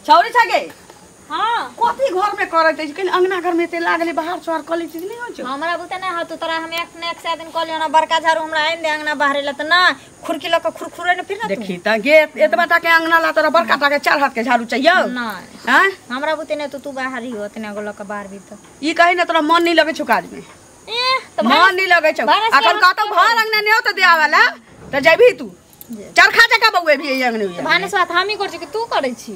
छौरी छगे। हां, कथी घर में करैत अछि? कनि अंगना घर में एते लागले बाहर सोहर कऽ लै छी नहि होइ छौ? हमरा बुते नहि होतो। तोरा हम एक ने एक सए दिन कहलियौ ना बड़का झाड़ू हमरा आनि दे अंगना बाहरे ला, त ना खुरकी लऽ के खुरखुरे ने फिर ना तू। देखी त गे, एतबा टा के अंगना ला तोरा बड़का टा के 4 हाथ के झाड़ू चाहियो? नहीं। हैं? हमरा बुते नहि तो तू बाहर ही हो इतना गो लऽ के बाहर भी त। ई कही ना तोरा मन नहीं लगे छौ काज में? ए त मन नहीं लगे छौ। भानस के अखन हम कहतौ घर अंगना नहीं होतौ दियावला त जेबही तू चरखा जका बौए भी एहि अंगने हुए। भानस भात हमही करै छी कि तू करै छी?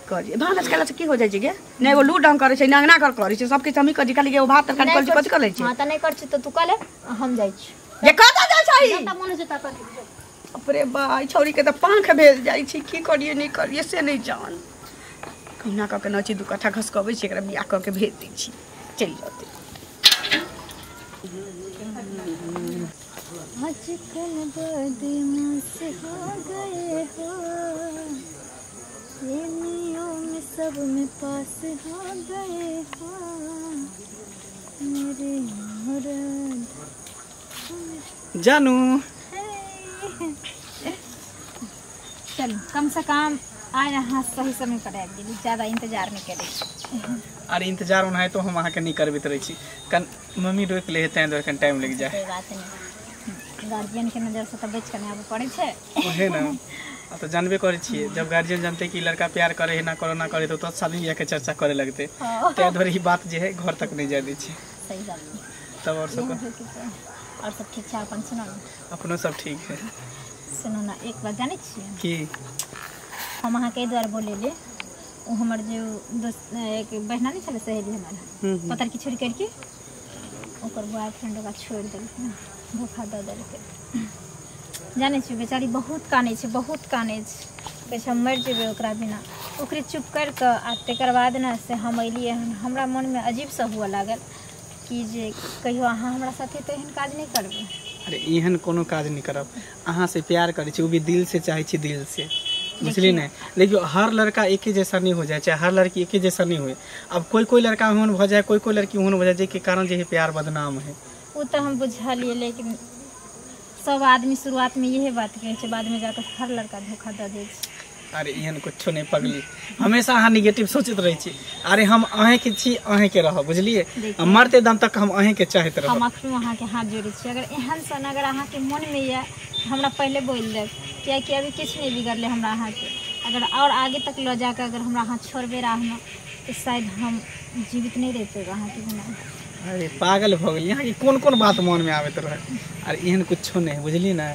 करिए भानस केला से की हो जाइ छै गे? ने एगो लू ढंग करै छै, ने अंगना घर करै छै, सब किछु हमही करै छी। खाली एगो भात तरकारी करै छी, कथी करै छी? हां त नहि करै छी त तू कह ले, हम जाइ छी। जे कतऽ जाइ छही? जतऽ मन होइ छै ततऽ कर। बाप रे बा, ई छौरी के तऽ पाँख भेल जाइ छै। की करिए नहि करिए से नहि जान। कहुना कऽ के नची 2 कट्ठा घसकबै छी, एकरा बियाह कऽ के भेज दै छी, चलि जेतै। आजकल बदमाश हो गए हो, प्रेमियों में सब में पास हो गए हो, मेरे मुराद जानू। चलो कम से कम आइ अहाँ सही समय पर आबि गेली, ज्यादा इंतजार नहीं करे। अरे इंतजार ओनाहितो तो हम अहाँके नहीं करबैत रहै छी, कन मम्मी रोकि ले तें दुआरे कन टाइम लागि जाए। कोई बात नहीं, गार्जियन के नजर से तो बच के नहीं आबे पड़े छै। ओहे ना, आ तो जानबे करै छियै, जब गार्जियन जानते कि लड़का प्यार करे है ना करो ना करे तो शादी बियाह के चर्चा करे लगते, तें दुआरे ई बात जे है घर तक नहीं जाय दै छै। सही बात। तब और सब और सब ठीक छै? अपन सुनो ना। अपनो सब ठीक है। सुनो ना, एक बात जानै छियै की? हम अहाँके एहि दुआरे बोलेली, ओ हमर जे दोस्त एक बहना नहीं छलै सहेली हमर, पतर की छोड़ी करके ओकर बॉयफ्रेंड ओकरा छोड़ि देलकै, धोखा दऽ देलकै। जानै छियै बेचारी बहुत कानै छै, बहुत कानै छै, कहै छै हम मरि जेबै ओकरा बिना। ओकरे चुप करि कऽ आ तकर बाद ने से हम एलियै हन। हमरा मनमे अजीब सा हुअ लागल कि जे कहियो अहाँ हमरा साथे तऽ एहन काज नहि करबै। अरे एहन कोनो काज नहीं करब, अहाँ से प्यार करै छी, ओ भी दिल से चाहै छी, दिल से, बुझलियै ने? देखियौ हर लड़का एके जैसा नहीं हो जाए, चाहे हर लड़की एके जैसा नहीं हुए। अब कोई कोई लड़का ओहन भऽ जाए, कोई कोई लड़की ओहन भऽ जाए, जाहिके कारण जे है प्यार बदनाम है। ओ तऽ हम बुझलियै, लेकिन सब आदमी शुरुआत में यही बात कहै छै, बाद में जाकर हर लड़का धोखा दऽ दै छै। अरे एहन कुछो नहीं पगली, हमेशा अहाँ निगेटिव सोचैत रहै छी। अरे हम अहेंके छी, अहेंके रहब, बुझलियै? मरते दम तक हम अहेंके चाहैत रहब। हम अखनो अहाँके हाथ जोड़ै छी, अगर एहन सन अगर अहाँके मनमे यऽ हमरा पहिले बोलि देब, कियाकि अभी किछु नहि बिगड़लै हमरा अहाँके। अगर और आगे तक लऽ जाकऽ अगर हमरा अहाँ छोड़बै राहमे तऽ शायद हम जीवित नहि रहि पेबै अहाँके बिना। अरे पागल भऽ गेलियै, अहाँके कोन कोन बात मनमे आबैत रहै? अरे एहन कुछो नहि, बुझलियै ने?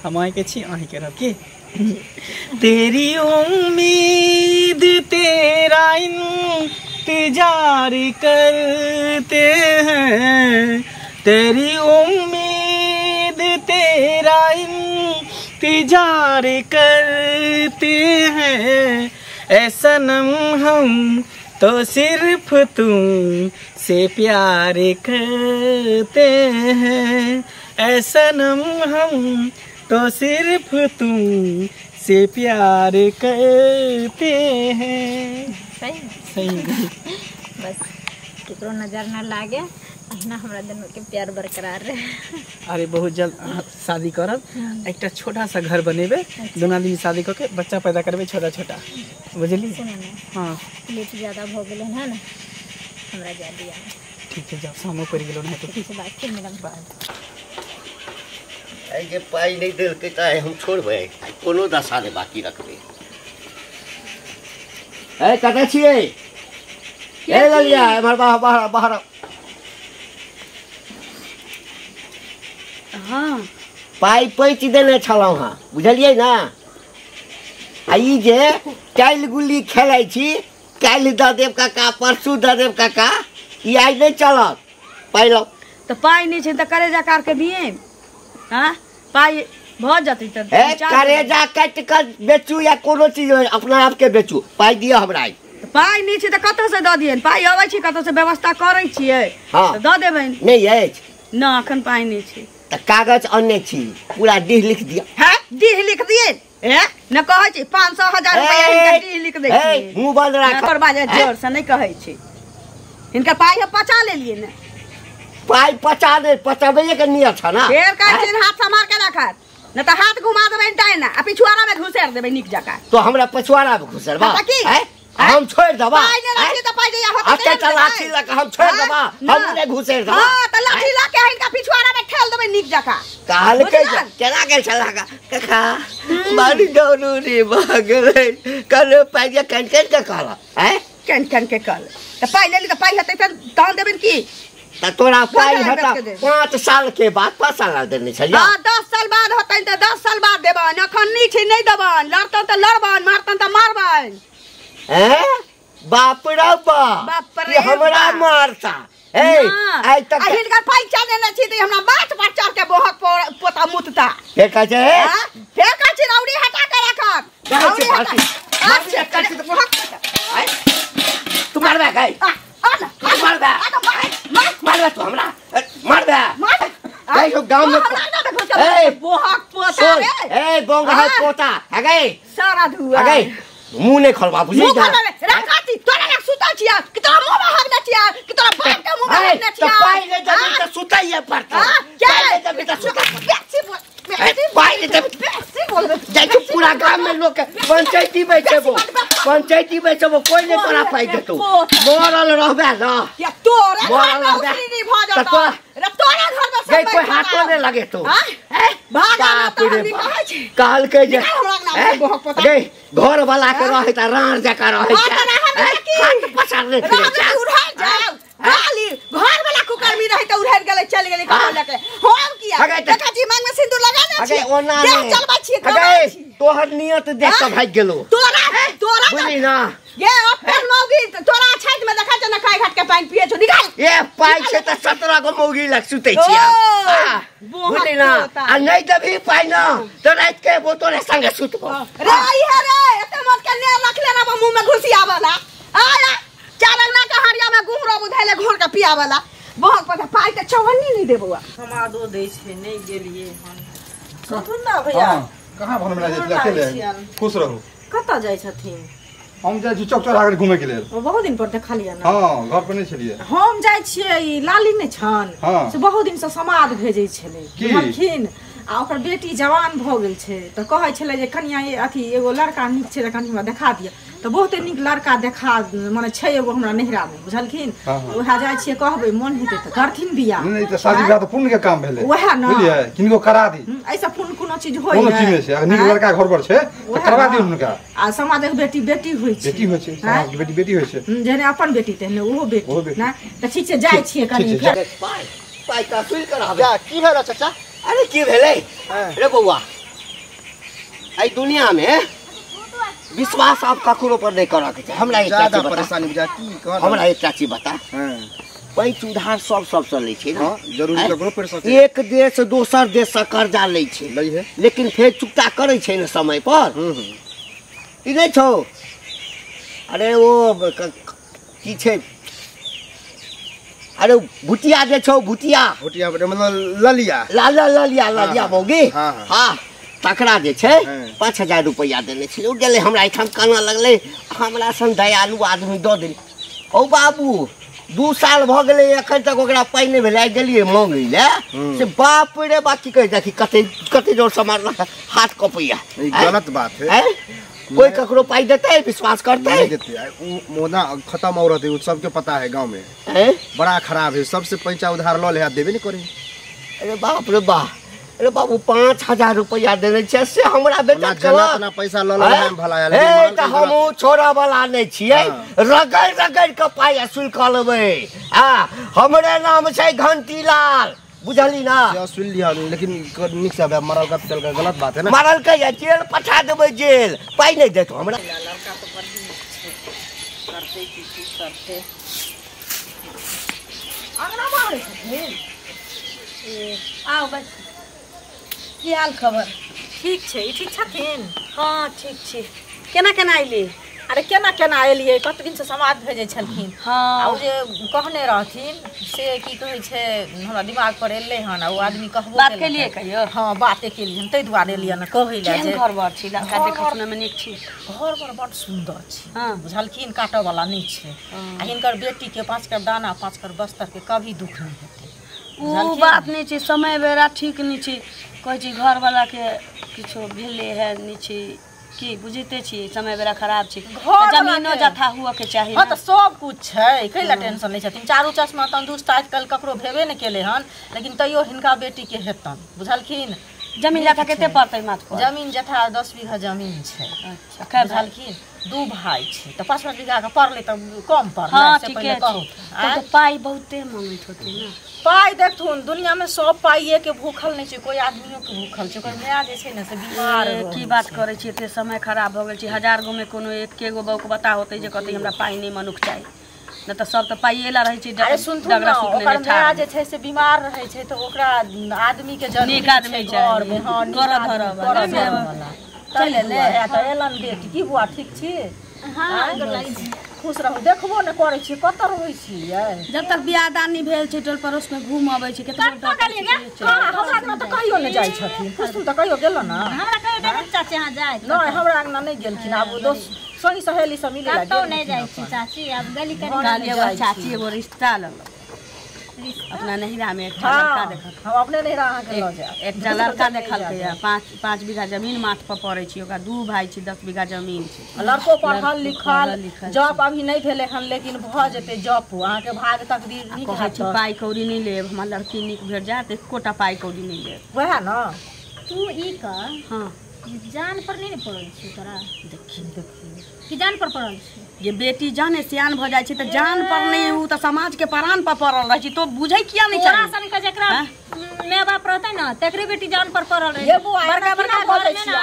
हम अहाँके छी, अहाँके रहब। की तेरी उम्मीद तेरा इंतजार करते हैं, तेरी उम्मीद तेरा इंतजार करते हैं, ऐ सनम हम तो सिर्फ तुम से प्यार करते हैं, ऐ सनम हम तो सिर्फ तुम से प्यार करते हैं। सही सही। बस केकरो नजर न लागे, अहिना हमरा दुनू के प्यार बरकरार रहे। अरे बहुत जल्द अहाँ शादी करब, एकटा छोटा सा घर बनेबै, दुनू आदमी शादी कऽ के बच्चा पैदा करबै छोटा छोटा, बुझलियै? सुनू ने, हाँ लेट ज्यादा भऽ गेलै हन, हमरा जाय दिअ। ठीक है, जाओ, शामो पड़ि गेलो ने तो। ठीक छै, बाय, फिर मिलब। बाय। आइ जे पाइ नहि देलकै तऽ आइ हम छोड़बै, आइ कोनो दशा नहि बाकी रखबै। ए कतऽ छियै? ए ललिया, एम्हर बाहर बाहर बाहर। हाँ पाइ पैच देने छलहुँ हँ, बुझलियै ने? आ ई जे काल्हि गुल्ली खेलै छी, काल्हि दऽ देब काका, परसू दऽ देब काका, ई आइ नहि चलत। पाइ लौ। तऽ पाइ नहि छै तऽ करेजा कार के दिए? हाँ पाइ भऽ जेतै तऽ ए करेजा काटि कऽ बेचू या कोनो चीज अपना आपके बेचू, पाइ दिअ हमरा आइ। तऽ पाइ नहि छै तऽ कतऽसँ दऽ दियनि? पाइ अबै छै कतऽसँ, व्यवस्था करै छियै हाँ तऽ दऽ देबनि। नहि अछि ना, अखन पाइ नहि छै। तऽ कागज अनने छी, पूरा डीह लिख दिअ। हैं डीह लिख दिए? ए न कहै छी 500 1000 रुपया हिनकर डीह लिख दै छी। मुँह बंद राख। ओकर बाजे जोर से नहि कहै छी, हिनकर पाइ हम पचा लेलियै ने। पाइ पचा दे, पचाबैये के नियत छ ना। फेर कहै छी हाथ सम्हार के राखत, न तऽ हाथ घुमा देबनि डायना आ पिछुआरा में घुसेर घुसैर देबै नीक जकाँ। तो हमरा पछुआरा में घुसरबा हैं? हम छोड़ दबा पाइ ने लाठी त पाइ जइया होतै अच्छा त लाठी लऽ के हम छोड़ दबा, हम नहि घुसैर दबा। हां त लाठी लऽ के हिनका पिछुआरा में ठेल देबै नीक जकाँ। कहलकै केना गेल छला काका बड़ी जरूरी भऽ गेलै, कहले पाइ जे कन कन के कहला हैं? कन कन के कहल त पाइ लेली त पाइ हेतै त तहन देबनि की? त तोरा पाइ हेता 5 साल के बाद, 5 साल देने छलियै। हां 10 साल बाद होतै त 10 साल बाद देबनि, अखन नहि छै नहि देबनि। लड़तन त लड़बनि, मारतन त मारबनि। हैं बाप रे बाप, ये हमरा मारता। ए आइ तक आ हिनकर पैसा लेने छी त हमरा माथ पर चढ़ के बोहक पोता मुतता। फेर कहै छै, फेर कहै छै रौड़ी हटा के राखब। रौड़ी हटा तू मारबे गई, तू मारबे, मारबे तू हमरा मारबे। देखो गांव में ए बोहक पोता रे, ए बोंगा पोता है गई सारा धुआ है गई। मुंह नहीं खोलबा बुझली मुंह खोलबा राखती तोरा लग सुतल छिया कि तोरा मुंह में हगने छिया कि तोरा बाप के मुंह में हगने छिया? त पाइ ले जबी त सुतैए पड़तौ, क्या ले जबी त सुतै बेसी बोल, पाइ ले जबी बेसी बोलबे जाइ छै पूरा गांव में लोग पंचायती बैठेबो, पंचायती बैठेबो, कोई नहीं तोरा पाइ देतौ, मरल रहबे न या तोरा घर में उसरी भ जतौ रे, तोरा घर में सब कोई हाथो नहीं लगे तो भागा न त हम कहै छी। कहलकै जे गे घर वाला के रहै त राण जका रहै छै, हाथ पसारने फिरै छै, उड़ाइ जाउ खाली घर वाला कुकर्मी रहै त उड़ाइ गेलै चल गेलै कहाँ लके। हम किया देखै छी मांग में सिंदूर लगा दे छी, ओना देह चलबै छी, अगे तोहर नियत देख के भागि गेलो तोरा, तोरा बुझली ना ये अपन मौगी तोरा छाइत में देखै छ न खाइ घाट के पानि पिए छौ निकाल। ए पाइ छै त 17 गो मौगी लग सुतै छियै बुझली ना, आ नहि देबही पाइ न त राति के वो तोरे संगे सुतबो रे। आई हे रे एते मत के ने रख लेना मुंह में घुसियावला आया चार अंगना के हरिया में गुहरो बुधैले घोर के पियावला बहुत पता पाइ त चवन्नी नहीं देबौ। समादो दै छै नहि गेलियै हन। सुनथुन ना भैया, कहाँ भन मिला जाइ अकेले? खुश रहू। कतऽ जाइ छथिन? हम जाइ छी चौक चौराहा घूमे के लेल। बहुत दिन पर देखलियै ना। हां घर पर नहीं छलियै। हम जाइ छियै ई लाली नहि छन से बहुत दिन से समाद भेजै छलै बुझलखिन, आ ओकर बेटी जवान भऽ गेल छै तऽ कहै छलै जे कनिया अथी एगो लड़का नीक छै तऽ कनि हमरा देखा दिअ, तऽ बहुते नीक लड़का देखा मने छै एगो हमरा नैहरामे बुझलखिन। उएह जाइ छियै कहबै मन हेतै तऽ करथिन बियाह। नहि तऽ शादी बियाह तऽ पुण्य के काम भेलै उएह ने, बुझलियै? किनको करा दी, एहिसँ पुण्य कोनो चीज होइ कोनो चीज नहि छै। अगर नीक लड़का घर पर छै तऽ करवा दियौ हुनका। आ समाजक बेटी बेटी होइ छै, बेटी होइ छै, समाजक बेटी बेटी होइ छै, जेहने अपन बेटी तेहने ओहो बेटी ने। तऽ ठीक छै जाइ छियै कनि। पाइ पाइ तऽ सुनि कराबै। की भेलै चाचा? अरे की भेलै रे बौआ, एहि दुनिया में विश्वास आप ककरो पर नहीं करऽ के छै। हमरा एकटा चीज परेशानी बुझा की कहत, हमरा एकटा चीज बता, पैंच उधार सब सबसँ लै छै ने, जरूरी ककरो पर सके। एक देश दोसर देश से कर्जा लै छै, लेकिन फेर चुकता करै छै ने समय पर। ई नहि छौ? अरे ओ की छै, अरे भुटिया जे छौ, भुटिया भुटिया मतलब ललिया, लाल ललिया ललिया मौगी, हाँ तकरा जे छै 5000 रुपैआ देने छलै। ओ गेलै हमरा एहिठाम कानऽ लगलै, हमरा सन दयालु आदमी दऽ देली। ओ बाबू 2 साल भऽ गेलै एखन तक ओकरा पाइ नहि भेलै। आइ गेलियै मङ्गै लए से बाप रे बाप की कहै देखी कते कते जोरसँ मारलक, हाथ कँपैया। गलत बात है, कोई ककरो पाई देते विश्वास करते नहीं देते। मोना खत्म औरत है, सबके पता है गांव में, बड़ा खराब है, सबसे पैसा उधार ल ले देबे नहीं करे। अरे बाप रे बाप, अरे बाबू 5000 रुपया देने छै से हमरा बेटा अपना पैसा ल ले भला है। ए त हम छोड़ा वाला नहीं छियै, रगड़ रगड़ के पाई असूल क लेबै। आ हमरे नाम छै घंटीलाल, बुझली ना? सुन लिया, लेकिन निक से मरल का चल गलत बात है ना। मरल के जेल पठा देबै, जेल पाई नहीं देतो हमरा। लड़का तो बड़ नीक छै, करते की की करते अंगना बाहर छथिन। आओ बस, की हाल खबर? ठीक छै, ई ठीक छथिन? हाँ ठीक छी। केना केना अयली? अरे केना केना एलियै, कत दिनसँ समाद भेजै छलखिन। हाँ आ ओ जे कहने रहथिन से की कहै छै हमरा दिमाग पर एलै हन, आ ओ आदमी कहबो बात केलियै कहियो? हाँ बाते केलियै हन, ताहि दुआरे एलियै हन कहै लए जे घर बर छी, लड़का देखऽ सुनऽमे नीक छी, घर बर बड सुन्दर छै बुझलखिन, काटऽ वाला नहि छै। आ हिनकर बेटीके 5 कर दाना 5 कर बस्तर के कभी दुख नहि हेतै। ओ बात नहि छै, समय बेरा ठीक नहि छै, कहै छी घरवाला के किछो भेलै है नहि छै। की बुझिते छी समय बेरा खराब छै, जमीनो जथा हुआ के चाही। हां त सब कुछ छै, कैला टेंशन नै छथिन। चारू चश्मा तंदुरुस्त आजकल ककरो भेबे नै केले हन, लेकिन तैयो हिनका बेटी के हेतन, बुझलखिन। जमीन जथा कते पड़तै माथ पर? जमीन जथा 10 बीघा जमीन छै। अच्छा, कै बुझलखिन, 2 भाई छै त 5-5 बीघा के पड़लै त कम पड़लै। हां से ठीके पहिले कहू त पाई बहुते मांगैत होतै ना। पाई देखथुन, दुनिया में सब पाइये के भूखल नहीं छै, कोई आदमियों के भूखल छै। ओकर माय जे छै ने से बीमार। की बात करै छी, एते समय खराब भ गेल छै। 1000 गो में कोनो एक गो बौक बता होतै जे कहतै हमरा पाई नहीं मनुख चाही, न त सब त पाइये ला रहै छै। अरे सुनथुन ना, ओकर माय जे छै से बीमार रहै छै त ओकरा आदमी के जरूरी नीक आदमी घर में। हां कर धरब चल ले त एलन बेटी। की बुआ ठीक छी? हां गोर लागै छी। खुश रहू। देखबो ने करै छी, कत रहै छियै? जब तक बियाह दान नहीं भेल छै टोल पड़ोस में घूम अबै छै। केतना कहाँ हमरा अंगना त कहियो ने जाइ छथिन। पुछथुन त कहियो गेलो ना? हमरा कहियो देखै चाची यहाँ जाय नहीं, हमरा अंगना नहीं गेलखिन। आब दोस्त संगी सहेली सब मिले कतौ नहीं जाइ छी चाची। आब गली करी काली एगो चाची एगो रिश्ता लग अपना नहिरा में एकटा लड़का देखल। हम अपने नहिरा अहाँ के ल जायब। एकटा लड़का देखलकै 5-5 बीघा जमीन माथ पर पड़ै छै। ओकरा 2 भाई छै, 10 बीघा जमीन छै। लड़को पढ़ल लिखल, जॉब अभी नहीं भेलै हन लेकिन भ जेतै जॉब। अहाँ के भाग तकदीर नीक कहै छै पाई कौड़ी नहीं लेब, हमरा लड़की नीक भेट जायत, एकोटा पाई कौड़ी नहीं लेब। वएह ना तू ई कर। हां जान पर नहीं पड़ल छै तोरा? देखी देखी कि जान पर पड़ल छै? ये बेटी जाने सियान भ जाइ छै त जान पर नहीं, उ त समाज के प्राण पर पड़ल रहै छै। तो बुझै किया नहीं तोरा सन के जकरा माय बाप रहतै ना तकरे बेटी जान पर पड़ल रहै। ये बुआ बड़का बड़का घर में ना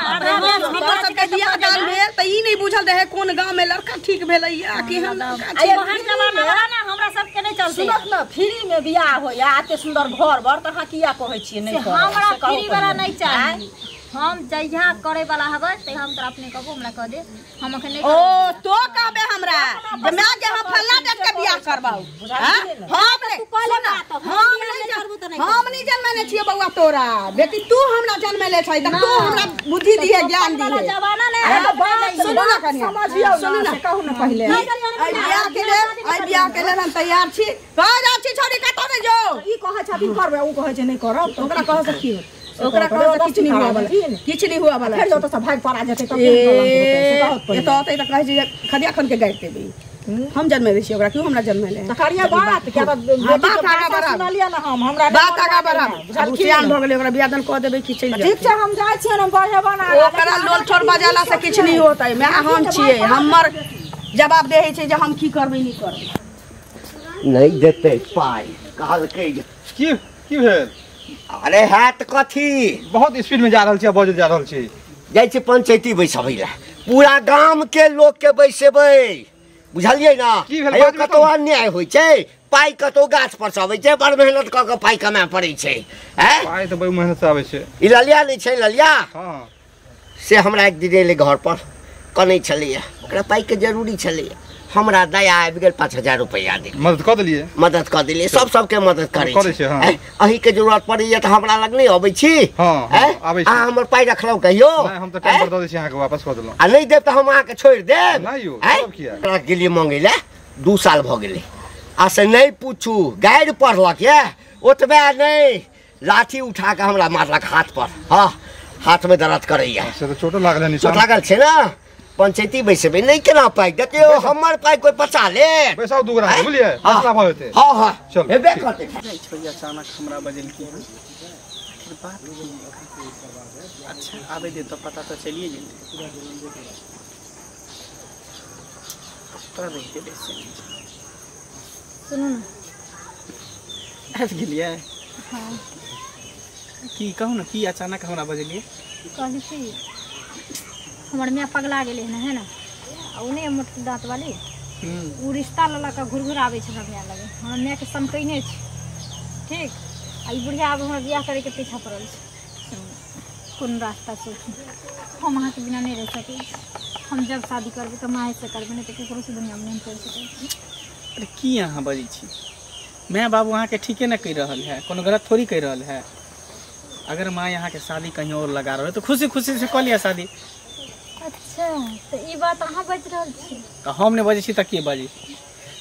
हमर सब के बियाह दान भेल त ई नहीं बुझल रहे कोन गांव में लड़का ठीक भेलै या केहन लड़का छै। ओहन जमाना वाला ना हमरा सब के नहीं चलतै। सुनत ना, फ्री में बियाह होया एते सुंदर घर बर त अहाँ किया कहै छियै नहीं करब? हमरा फ्री वाला नहीं चाही। हम जहिया करे वाला हबै ते हम तोरा अपने कहबो, हमरा कह दे। हम अखन नहीं। ओ तो कहबे हमरा जे मैं जे हम फल्ला डेट के बियाह करबाउ। हम नहीं, हम नहीं जन्मेने छियै बौआ तोरा। बेटी तू हमरा जन्मेले छै त तू हमरा बुद्धि दिहे, ज्ञान दिहे। जमाना नहीं। सुनू ना कनिया, समझियौ सुनू ना, से कहू ना पहिले। आई बियाह के लेल हम तैयार छी। कह जा छी छोड़ी कतौ नहीं जो। ई कहै छथिन करबै, ऊ कहै छै नहीं करब, ओकरा कह से की होत? ओकरा कह से किछ नहीं हुआ वाला, किछ नहीं हुआ वाला। फेर तो सब भाग पड़ा जेतै तब केहन कलंक होतै से कहत पहिले। एतऽ औतै त कहै छै जे खदिया खन के गाड़ि देबै। हम जन्मेले छी ओकरा, क्यों हमरा जन्मेले? त करिया बात किया त बात आगा बढ़ाब। सुनलियै ना हम, हमरा बात आगा बढ़ाब। सियान भ गेलै, ओकरा बियाह दान क देबै कि चलि जाय। ठीक छै, हम जाइ छियै, हम बढ़ेबन। ओकरा लोल ठोर बजेला से किछ नहीं होतै। मैं हम छियै, हमर जवाब देै छै जे हम की करबै नहीं करबै। नहीं देतै पाई कहलकै। की की भेल? अरे हैत कथी, बहुत स्पीड में जा रहल छी, बजल जा रहल छी। जाइ छी पंचायती बैसबै ला, पूरा गाम के लोग के बैसेबै, बुझलियै ना? कतौ अन्याय होइ छै, पाई कतौ गाछ पर से अबै छै, बड़ मेहनत कऽ के पाई कमाए पड़ै छै। पाई तऽ बड़ मेहनत से आबै छै। ई ललिया नहि छै ललिया? हां, से हमरा एक दिन एलै घर पर, कनै छलैया, ओकरा पाई के जरूरी छलैया। हमरा दया आबि गेल, 5000 रुपैआ दे मदद कऽ देलियै। मदद कऽ देलियै, सब सबके मदद करै छै। अहीं के जरूरत पड़ैया तऽ हमरा लग नहि अबै छी? अहाँ हमर पाइ रखलहुँ कहियो? हम तऽ टाइम पर दऽ दै छी अहाँके, वापस कऽ देलहुँ। आ नहि देब तऽ हम अहाँके छोड़ि देब? नहि यौ, तब किया? ओकरा गेलियै मङ्गै लए, 2 साल भऽ गेलै, आ से नहि पूछू, गारि पढ़लक यऽ, ओतबे नहि, लाठी उठा कऽ हमरा मारलक हाथ पर। हँ, हाथ में दर्द करैया। से तऽ चोटो लागल है। चोट लागल छै ना? पंचायती बैसेबै नहीं केना पाई देतै? हमर पाई कोई बचा ले। बैसाउ दू गोरा, बुझलियै? फैसला भऽ जेतै। हां हां चल, हेबे करतै। छोड़ी अचानक हमरा बजलखिन हन, आखिर बात की? अच्छा आबै दे तो पता तो चलिए जेतै। तोरा रहि गेलै से। सुनू ना, आबि गेलियै? हां। की कहू ना, की अचानक हमरा बजलियै? कहली कि हमर माय पगला गेलै हन, है ना? आ उ नहि मोट दाँत वाली, उ रिश्ता लऽ लऽ कऽ घुर आबै छै हमरा माय लगे। हमरा मायके समकैने छै, ठीक? आ ई बुढ़िया आब हमरा बियाह करैके पीछा पड़ल छै। कोन रास्ता सोचू, हम अहाँके बिना नहीं रह सकै छी। हम जब शादी करबै तऽ मायसँ करबै, नहि तऽ ककरोसँ दुनियामे नहीं करि सकै छी। अरे की अहाँ बजै छी? माय बाबू अहाँके ठीके ने कहि रहल है, कोनो गलत थोड़ी कहि रहल है। अगर माँ यहाँ के शादी कहीं और लगा रहे तो खुशी खुशी से कऽ लिअ शादी। अच्छा, तो ई बात अहाँ बाजि रहल छी? तऽ हम नहि बजै छी तऽ के बाजै?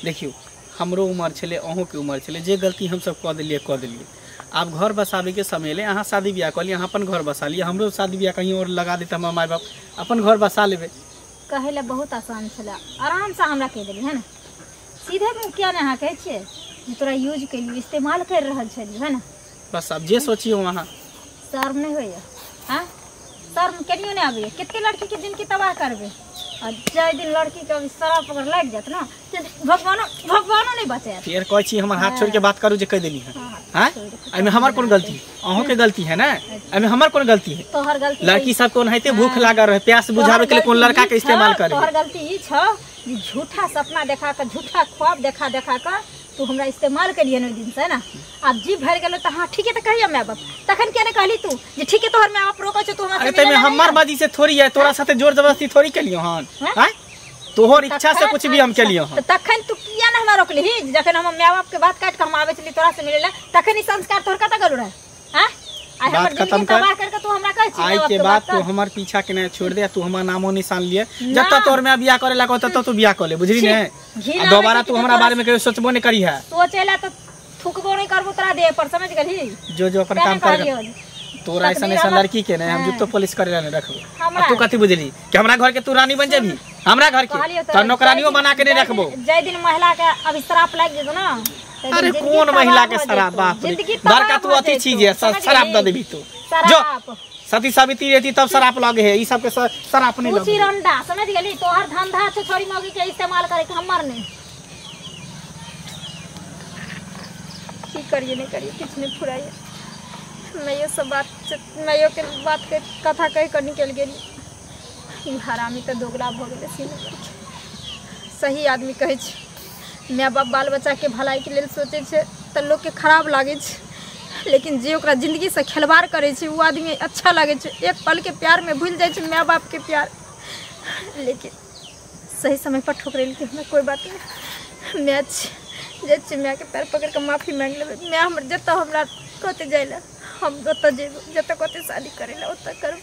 देखियौ, हमरो उमर छलै, अहूँके उमर छलै, जे गलती हमसब कऽ देलियै कऽ देलियै। आब घर बसाबे के समय ले अहाँ शादी बियाह कऽ लिअ, अहाँ अपन घर बसा लिअ, हमरो शादी बियाह कहीं और लगा देते हमर माय बाप, अपन घर बसा लेबै। कहै लए बहुत आसान छलै, आरामसँ हमरा कहि देली है ने, सीधे मुँह किया ने अहाँ कहै छियै जे तोरा यूज केलियो, इस्तेमाल करि रहल छलियो है ने। बस आब जे सोचियौ अहाँ। शर्म नहि होइए? हाँ शर्म कनियो नहि आबैए? कते लड़कीके जिनगी तबाह करबै, आ जाहि दिन लड़कीके अभी शराब पकड़ लागि जायत ने भगवानो भगवानो नहि बचायत। फेर कहै छी हमर हाथ छोड़ि के बात करू जे कहि देली हँ। हाँ एहिमे हमर कोन गलती? अहूँके गलती है ने, एहिमे हमर कोन गलती है? तोहर गलती। लड़की सब ओनाहिते भूख लागल रहे, प्यास बुझाबे के लिए कोन लड़का के इस्तेमाल करे। तोहर गलती ई छौ जे झूठा सपना देखा के, झूठा ख्वाब देखा देखा के तू हमरा इस्तेमाल करिए ओहि दिन से ना। आब जी भरि गेलो तऽ हाँ ठीक है तऽ कहिया माय बाप, तखन किया नहि कहली तू जे ठीक है तोहर माय बाप रोकै छौ तू हमरा से? अरे हमर मर्जी से थोड़ी है, तोरा साथे जोर जबरदस्ती थोड़ी केलियो हन। हां तोहर इच्छा से कुछ भी हम केलियो हन। तऽ तखन तू किया ने हमरा रोकलिही? जखन हम माय बाप के बात काट के हम आबै छली तोरा से मिले ला, तखन ई संस्कार तोहर कतऽ गेलो रहे? हां आइ हमर जिंदगी तबाह करके तू हमरा कहै छी आइ के बाद तू हमर पीछा के नहीं छोड़ दे, तू हमर नामो निशान लिए, जब तोर में बियाह करे ला कहत तब तू बियाह कर ले, बुझली ने? आ दोबारा तू हमरा बारे में कहियो सोचबो नहीं करी है, सोचेला तो थुकबो नहीं करबो तोरा देह पर, समझ गेलही? जो जो अपन काम कर, तोरा ऐसा ऐसा लड़की के ने हम जुत्तो पॉलिश करे ला नहीं रखबो। तू कथि बुझली कि हमरा घर के तू रानी बन जेबी? हमरा घर के त नौकरानियो बना के नहीं रखबो। जाय दिन महिला के अभिश्राप लागि जेतो ना। अरे कौन महिला के शराब? बाप रे बड़का तू अथी चीज है, शराब the देबी तू। जो सती सावित्री रहती तब शराब लगे है, ई सब के शराब नहीं लगे। रंडा समझ गेली? तोहर धंधा छौ छोरी मौगी के इस्तेमाल करे के, हमर नहीं। की करिए नहीं करिए किछु नहीं फुराइए। मैयो सब बात मैयो के बात के कथा कह कर निकल गेली। ई हरामी तऽ दोगला भऽ गेलै सीने। सही आदमी कहै छै माय बाप बाल बच्चा के भलाई के लेल सोचै छै तऽ लोकके खराब लागै छै, लेकिन जे ओकरा जिंदगी से खिलवाड़ करै छै ओ आदमी अच्छा लागै छै। एक पल के प्यार में भूलि जाइ छै माय बाप के प्यार। लेकिन सही समय पर ठोकरेलकै हमरा, कोई बात नहीं। माय जाइ छियै मायके पैर पकड़ि कऽ माफी मांगि लेबै। माय हमर जतऽ हमरा कहतै जाइ लए हम ओतऽ जेबै, जतऽ कहतै शादी करै लए ओतऽ करबै।